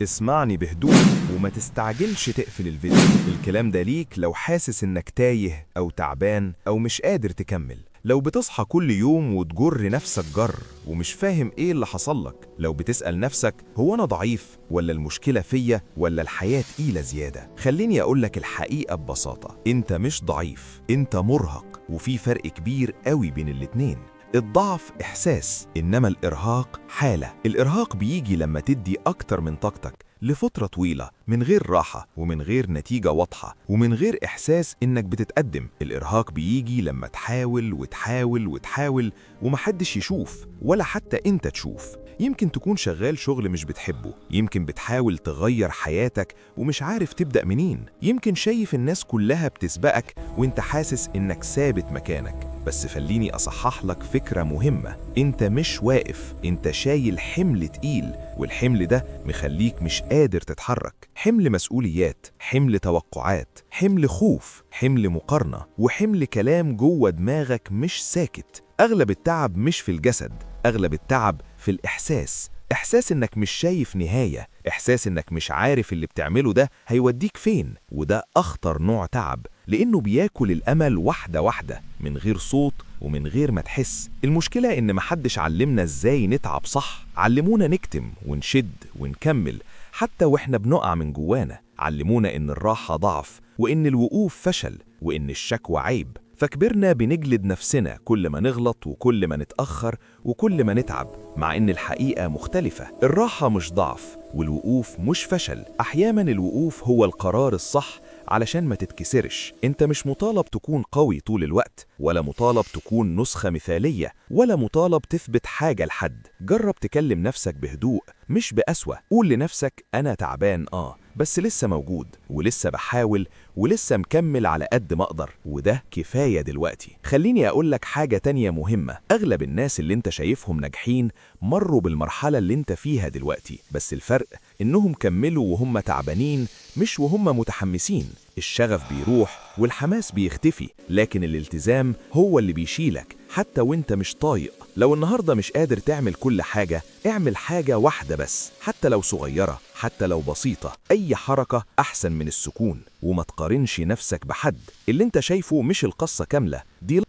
اسمعني بهدوء وما تستعجلش تقفل الفيديو. الكلام ده ليك لو حاسس انك تايه او تعبان او مش قادر تكمل، لو بتصحى كل يوم وتجر نفسك جر ومش فاهم ايه اللي حصل لك، لو بتسأل نفسك هو انا ضعيف ولا المشكلة فيا ولا الحياة تقيلة زيادة. خليني اقولك الحقيقة ببساطة، انت مش ضعيف، انت مرهق، وفي فرق كبير قوي بين الاتنين. الضعف إحساس، إنما الإرهاق حالة. الإرهاق بيجي لما تدي أكتر من طاقتك لفترة طويلة من غير راحة ومن غير نتيجة واضحة ومن غير إحساس إنك بتتقدم. الإرهاق بيجي لما تحاول وتحاول وتحاول ومحدش يشوف ولا حتى أنت تشوف. يمكن تكون شغال شغل مش بتحبه، يمكن بتحاول تغير حياتك ومش عارف تبدأ منين، يمكن شايف الناس كلها بتسبقك وانت حاسس إنك ثابت مكانك. بس خليني أصحح لك فكرة مهمة، أنت مش واقف، أنت شايل حمل تقيل، والحمل ده مخليك مش قادر تتحرك. حمل مسؤوليات، حمل توقعات، حمل خوف، حمل مقارنة، وحمل كلام جوه دماغك مش ساكت. أغلب التعب مش في الجسد، أغلب التعب في الإحساس. إحساس إنك مش شايف نهاية، إحساس إنك مش عارف اللي بتعمله ده هيوديك فين. وده أخطر نوع تعب، لأنه بياكل الأمل واحدة واحدة من غير صوت ومن غير ما تحس. المشكلة إن محدش علمنا إزاي نتعب صح. علمونا نكتم ونشد ونكمل حتى وإحنا بنقع من جوانا. علمونا إن الراحة ضعف، وإن الوقوف فشل، وإن الشكوى عيب. فكبرنا بنجلد نفسنا كل ما نغلط وكل ما نتأخر وكل ما نتعب، مع إن الحقيقة مختلفة. الراحة مش ضعف، والوقوف مش فشل. أحيانا الوقوف هو القرار الصح علشان ما تتكسرش. انت مش مطالب تكون قوي طول الوقت، ولا مطالب تكون نسخة مثالية، ولا مطالب تثبت حاجة لحد. جرب تكلم نفسك بهدوء مش بقسوة. قول لنفسك أنا تعبان بس لسه موجود، ولسه بحاول، ولسه مكمل على قد ما أقدر، وده كفاية دلوقتي. خليني أقول لك حاجة تانية مهمة. أغلب الناس اللي انت شايفهم ناجحين مروا بالمرحلة اللي انت فيها دلوقتي، بس الفرق إنهم كملوا وهم تعبانين مش وهم متحمسين. الشغف بيروح والحماس بيختفي، لكن الالتزام هو اللي بيشيلك حتى وانت مش طايق. لو النهاردة مش قادر تعمل كل حاجة، اعمل حاجة واحدة بس، حتى لو صغيرة، حتى لو بسيطة. أي حركة أحسن من السكون. وما تقارنش نفسك بحد، اللي انت شايفه مش القصة كاملة دي.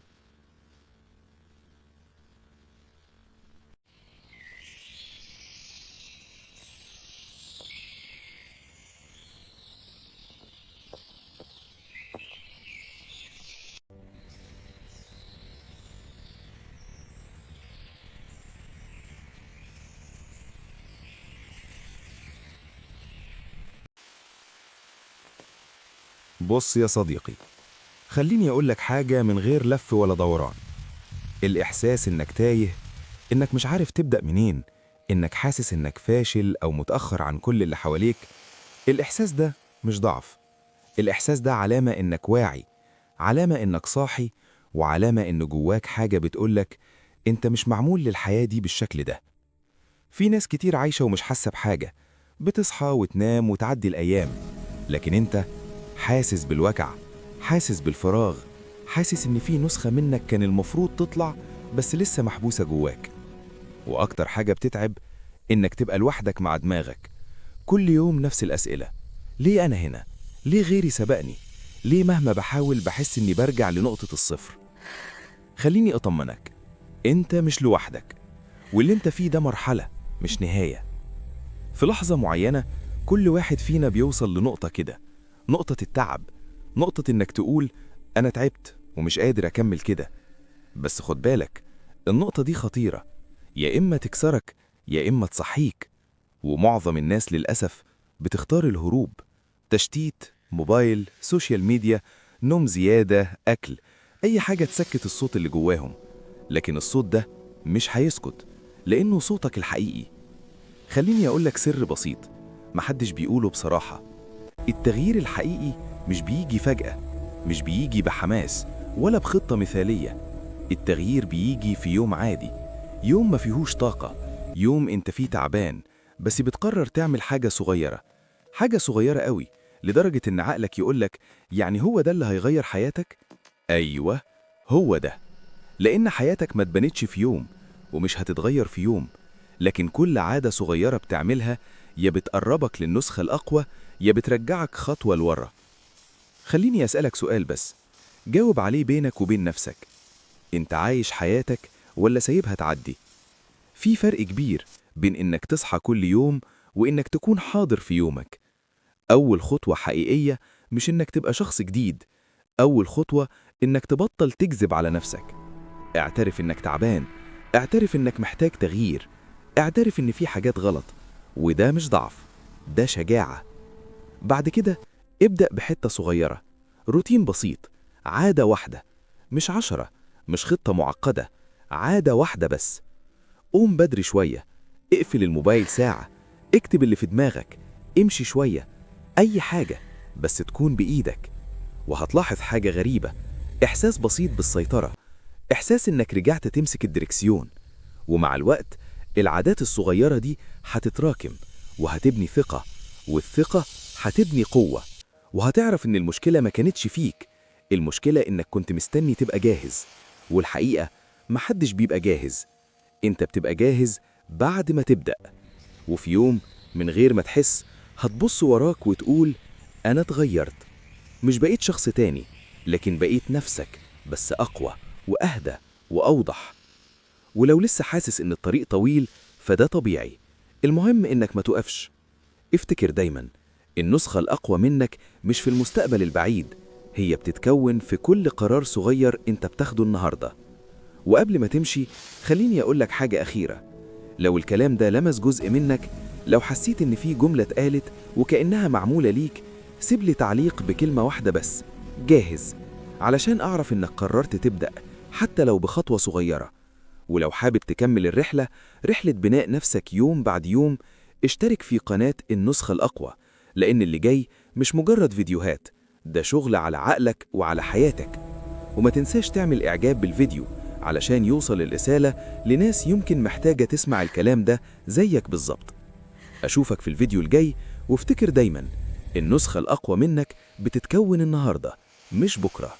بص يا صديقي، خليني أقولك حاجة من غير لف ولا دوران. الإحساس إنك تايه، إنك مش عارف تبدأ منين، إنك حاسس إنك فاشل أو متأخر عن كل اللي حواليك، الإحساس ده مش ضعف. الإحساس ده علامة إنك واعي، علامة إنك صاحي، وعلامة إن جواك حاجة بتقولك أنت مش معمول للحياة دي بالشكل ده. في ناس كتير عايشة ومش حاسة بحاجة، بتصحى وتنام وتعدي الأيام، لكن أنت حاسس بالوجع، حاسس بالفراغ، حاسس إن في نسخة منك كان المفروض تطلع بس لسه محبوسة جواك. وأكتر حاجة بتتعب إنك تبقى لوحدك مع دماغك، كل يوم نفس الأسئلة: ليه أنا هنا؟ ليه غيري سبقني؟ ليه مهما بحاول بحس إني برجع لنقطة الصفر؟ خليني أطمنك، أنت مش لوحدك، واللي أنت فيه ده مرحلة مش نهاية. في لحظة معينة كل واحد فينا بيوصل لنقطة كده، نقطة التعب، نقطة إنك تقول أنا تعبت ومش قادر أكمل كده. بس خد بالك، النقطة دي خطيرة، يا إما تكسرك يا إما تصحيك. ومعظم الناس للأسف بتختار الهروب: تشتيت، موبايل، social media، نوم زيادة، أكل، أي حاجة تسكت الصوت اللي جواهم. لكن الصوت ده مش هيسكت، لأنه صوتك الحقيقي. خليني أقولك سر بسيط محدش بيقوله بصراحة: التغيير الحقيقي مش بيجي فجأة، مش بيجي بحماس ولا بخطة مثالية. التغيير بيجي في يوم عادي، يوم ما فيهوش طاقة، يوم انت فيه تعبان، بس بتقرر تعمل حاجة صغيرة، حاجة صغيرة قوي، لدرجة إن عقلك يقولك يعني هو ده اللي هيغير حياتك؟ أيوة، هو ده. لأن حياتك ما اتبنتش في يوم، ومش هتتغير في يوم، لكن كل عادة صغيرة بتعملها يا بتقربك للنسخة الأقوى يا بترجعك خطوة لورا. خليني أسألك سؤال بس، جاوب عليه بينك وبين نفسك: انت عايش حياتك ولا سايبها تعدي؟ في فرق كبير بين إنك تصحى كل يوم وإنك تكون حاضر في يومك. أول خطوة حقيقية مش إنك تبقى شخص جديد، أول خطوة إنك تبطل تكذب على نفسك. اعترف إنك تعبان، اعترف إنك محتاج تغيير، اعترف إن في حاجات غلط، وده مش ضعف، ده شجاعة. بعد كده ابدأ بحتة صغيرة، روتين بسيط، عادة واحدة، مش 10، مش خطة معقدة، عادة واحدة بس. قوم بدري شوية، اقفل الموبايل ساعة، اكتب اللي في دماغك، امشي شوية، أي حاجة بس تكون بإيدك. وهتلاحظ حاجة غريبة، إحساس بسيط بالسيطرة، إحساس إنك رجعت تمسك الدركسيون. ومع الوقت العادات الصغيرة دي هتتراكم وهتبني ثقة، والثقة هتبني قوة، وهتعرف إن المشكلة ما كانتش فيك، المشكلة إنك كنت مستني تبقى جاهز. والحقيقة محدش بيبقى جاهز، انت بتبقى جاهز بعد ما تبدأ. وفي يوم من غير ما تحس هتبص وراك وتقول: أنا اتغيرت. مش بقيت شخص تاني، لكن بقيت نفسك، بس أقوى وأهدى وأوضح. ولو لسه حاسس إن الطريق طويل، فده طبيعي. المهم إنك ما تقفش. افتكر دايما، النسخة الأقوى منك مش في المستقبل البعيد، هي بتتكون في كل قرار صغير انت بتاخده النهاردة. وقبل ما تمشي خليني أقولك حاجة أخيرة: لو الكلام ده لمس جزء منك، لو حسيت إن في جملة اتقالت وكأنها معمولة ليك، سيب لي تعليق بكلمة واحدة بس: جاهز، علشان أعرف إنك قررت تبدأ حتى لو بخطوة صغيرة. ولو حابب تكمل الرحلة، رحلة بناء نفسك يوم بعد يوم، اشترك في قناة النسخة الأقوى، لأن اللي جاي مش مجرد فيديوهات، ده شغل على عقلك وعلى حياتك. وما تنساش تعمل إعجاب بالفيديو علشان يوصل الرسالة لناس يمكن محتاجة تسمع الكلام ده زيك بالظبط. أشوفك في الفيديو الجاي، وافتكر دايما، النسخة الأقوى منك بتتكون النهاردة مش بكرة.